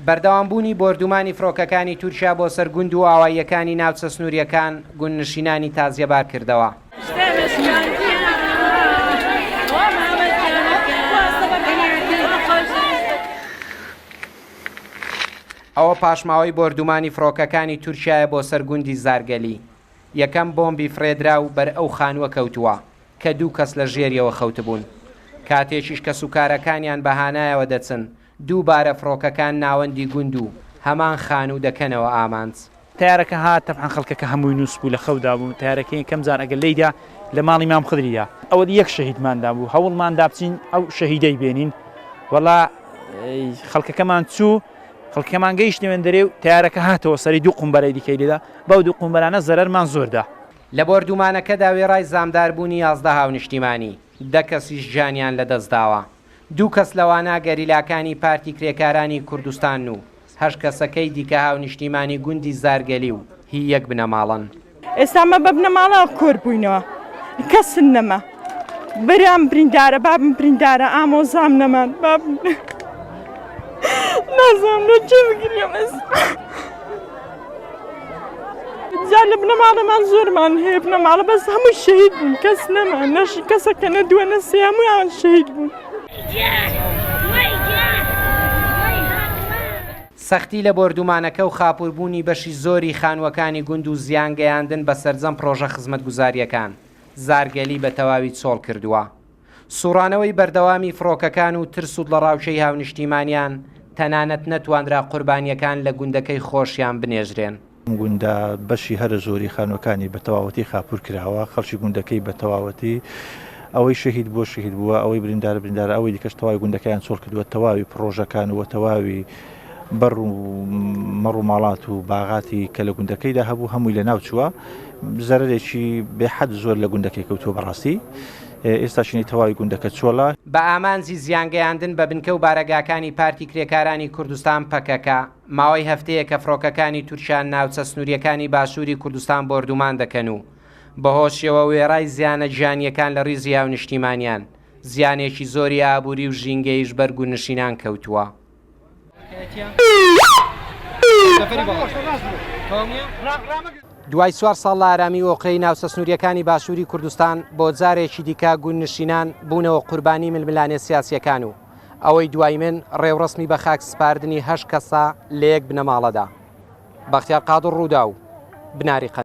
بەردەوامبوونی بۆردومانی فرۆکەکانی تورکیا بۆ سەر گوند و ئاواییەکانی ناوچە سنوورییەکان گوندنشینانی تازیەبار کردەوە. ئەوە پاشماوەی بۆردومانی فڕۆکەکانی تورکیایە بۆ سەر گوندی زارگەلی. یەکەم بۆمبی فڕێدراو بەر ئەو خانووە کەوتووە کە دوو کەس لە ژێریەوە خەوتبوون. کاتێکیش کەسوکارەکانیان بە هانایەوە دەچن، دووبارە فڕۆکەکان ناوەندی گوند و هەمان خانوو دەکەنەوە ئامانج. تەیارەکە هات تەبعەن خەڵکەکە هەمووی نووس بوو لە خەودا بوو تەیارەکە یەکەم جار ئەگەر لێیدا لە ماڵی مام خدری دا ئەوە یەک شەهیدمان دابوو هەوڵمان دا بچین ئەو شەهیدەی بێنین وەڵا خەڵکەکەمان چوو خەڵکەکەمان گەیشتە وێندەرێ و تەیارەکە هاتەوە سەری دوو قومبەرەی دیکەی لێدا بەو دوو قومبەرانە زەرەرمان زۆر دا. لە بۆردومانەکەدا وێڕای زامداربوونی 11 هاونیشتیمانی، دە کەسیش گیانیان لەدەستداوە. دوو کەس لەوانە گەریلاکانی پارتی کرێکارانی کوردستانن و هەشت کەسەکەی دیکە هاونیشتیمانی گوندی زارگەلی و هی یەک بنەماڵەن. ئێستا مە بە بنەماڵە کۆر بووینەوە کەسن نەما برام بریندارە بابم بریندارە ئامۆزام نەمان بابم نازانم لە چێ بگریم ئێستا جا لە بنەماڵەمان زۆرمان هەیە بنەماڵە بەس هەموو شەهید بوون کەس نەما نەش کەسەکە نە دووە نە سێ هەموویان شەهید بوون. سەختی لە بۆردومانەکە و خاپووربوونی بەشی زۆری خانووەکانی گوند و زیان گەیاندن بە سەرجەم پڕۆژە خزمەتگوزارییەکان، زارگەلی بە تەواوی چۆڵ کردووە. سوڕانەوەی بەردەوامی فڕۆکەکان و ترس و دڵەڕاوکێی هاونیشتیمانیان، تەنانەت نەتوانرا قوربانییەکان لە گوندەکەی خۆشیان بنێژرێن. ئەم گوندە بەشی هەرە زۆری خانووەکانی بە تەواوەتی خاپوور کراوە، خەڵکی گوندەکەی بە تەواوەتی ئەوەی شەهید بووە شەهید بووە، ئەوەی بریندارە بریندارە، ئەوەی دیکەش تەواوی گوندەکەیان چۆڵ کردووە، تەواوی پڕۆژەکان و تەواوی بەڕ و مەڕ و ماڵات و باغاتی کە لە گوندەکەیدا هەبوو هەمووی لەناو چووە، زەرەرێکی بێحەد زۆر لە گوندەکەی کەوتووە بەڕاستی ئێستاشینی تەواوی گوندەکە چۆڵە. بە ئامانجی زیانگەیاندن بە بنکە و بارەگاکانی پارتی کرێکارانی کوردستان، پەکەکە، ماوەی هەفتەیەکە فڕۆکەکانی تورکیا ناوچە سنوورییەکانی باشووری کوردستان بۆردومان دەکەن و بەهۆشیەوە وێڕای زیانە گیانییەکان لە ڕیزی هاونیشتیمانیان، زیانێکی زۆری ئابووری و ژینگەییش بەر گوندنشینان کەوتووە. دوای چوار ساڵ لە ئارامی و ئۆقرەی ناوچە سنوورییەکانی باشووری کوردستان، بۆ جارێکی دیکە گوندنشینان بوونەوە قوربانی ململانێ سیاسییەکان و ئەوەی دوای من ڕێوڕەسمی بە خاک سپاردنی هەشت کەسە لە یەک بنەماڵەدا. بەختیار قادر ڕووداو، بناری قەندیل.